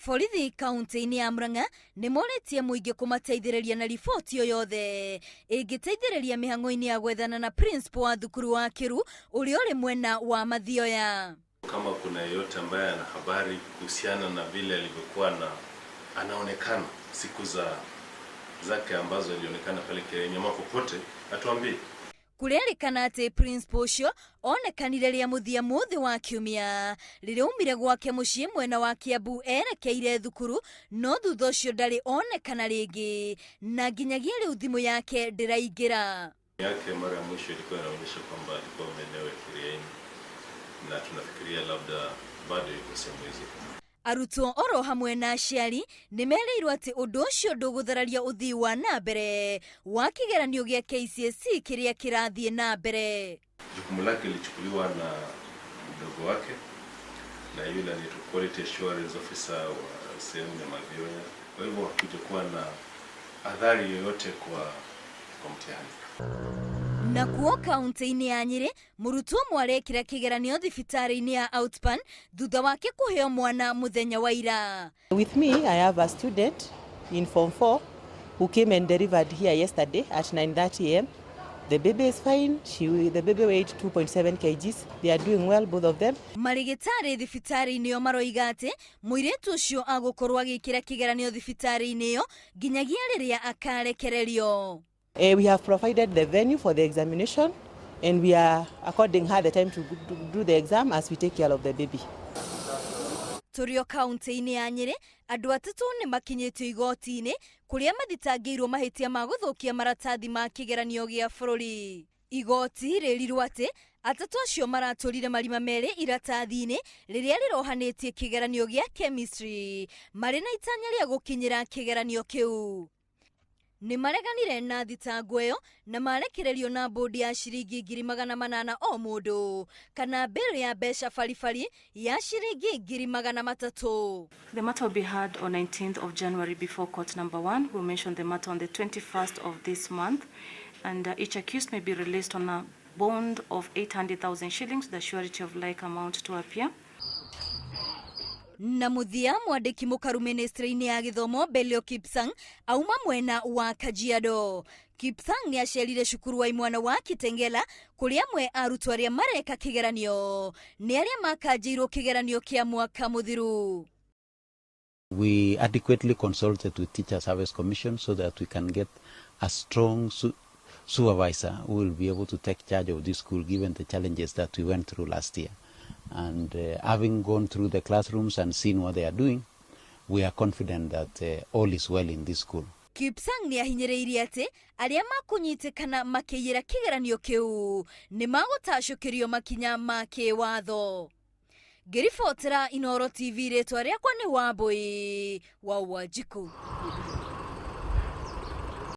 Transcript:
Borithi kaunti-inĩ ya Murang'a nĩ morĩtie mũingĩ kũmateithĩrĩria na riboti o yothe ĩngĩteithĩrĩria mĩhang'o-inĩ ya gwethana na principal wa thukuru wa Kĩru ũrĩa ũrĩ mwena wa Mathioya. Kama kuna yeyote ambaye ana habari kuhusiana na vile alivyokuwa na anaonekana siku za zake ambazo alionekana pale Keriaini ama popote, atuambie. Kũrerĩkana atĩ principal ũcio onekanire rĩa mũthia mũthĩ wa kiumia rĩrĩa aumire gwake mũciĩ mwena wa Kiambu erekeire thukuru, no thutha ũcio ndarĩ onekana rĩngĩ na nginyagia rĩu thimũ yake ndĩraingĩra. Yake mara ya mwisho ilikuwa inaonyesha kwamba alikuwa maeneo ya Kiriaini na tunafikiria labda bado yuko sehemu hizo. Arutwo oro hamwe na aciari nĩ merĩirwo atĩ ũndũ ũcio ndũgũthararia ũthii wa na mbere wa kĩgeranio gĩa KCSE kĩrĩa kĩrathiĩ na mbere. Jukumu lake lilichukuliwa na mdogo wake na yule anaitwa quality assurance officer wa sehemu ya Mathioya. Kwa hivyo hakujakuwa na athari yoyote kwa mtihani. Nakuo kaunti-inĩ ya Nyĩrĩ, mũrutwo ũmwe arekĩra kĩgeranio thibitarĩ-inĩ ya Outpan thutha wake kũheo mwana mũthenya wa ira. With me, I have a student in Form 4 who came and delivered here yesterday at 9:30 a.m. The baby is fine. The baby weighed 2.7 kgs. They are doing well, both of them. Marĩgĩtarĩ thibitarĩ-inĩ ĩyo maroiga atĩ mũirĩtu ũcio agũkorwo agĩkĩra kĩgeranio thibitarĩ-inĩ ĩyo nginyagia rĩrĩa akarekererio. We have provided the venue for the examination and we are according her the time to do the exam as we take care of the baby. Tũrĩ o kaunti-inĩ ya Nyĩrĩ, andũ atatũ nĩ makinyĩtio igoti-inĩ kũrĩa mathitangĩirwo mahĩtia ma gũthũkia maratathi ma kĩgeranio gĩa bũrũri. Igoti rĩrirwo atĩ atatũ acio maratũrire marima merĩ iratathi-inĩ rĩrĩa rĩrohanĩtie kĩgeranio gĩa chemistry marĩ na itanya rĩa gũkinyĩra kĩgeranio kĩu. Nĩ mareganire na thitango ĩyo na marekererio na bũndi ya ciringi 800,000 o mũndũ kana mbĩrũ ya mbeca baribari ya ciringi 300,000. The matter will be heard on 19th of January before court number 1. We'll mention the matter on the 21st of this month, and each accused may be released on a bond of 800,000 shillings, the surety of like amount to appear. Na mũthia, mwandĩki mũkaru ministry-inĩ ya gĩthomo Belio Kipsang auma mwena wa Kajiado. Kipsang nĩ acerire cukuru wa imwana wa Kitengela kũrĩa amwe arutwo arĩa mareka kĩgeranio nĩ arĩa makanjĩirwo kĩgeranio kĩa mwaka mũthiru. We adequately consulted with Teacher Service Commission so that we can get a strong supervisor who will be able to take charge of this school given the challenges that we went through last year. And having gone through the classrooms and seen what they are doing, we are confident that all is well in this school. Kipsang nĩ ahinyĩrĩirie atĩ arĩa makũnyitĩkana makĩiyĩra kĩgeranio kĩu nĩ magũtacũkĩrio makinya ma kĩwatho. Ngĩribotera Inooro TV, rĩtwa rĩakwa nĩ Wambui wa Wanjikũ.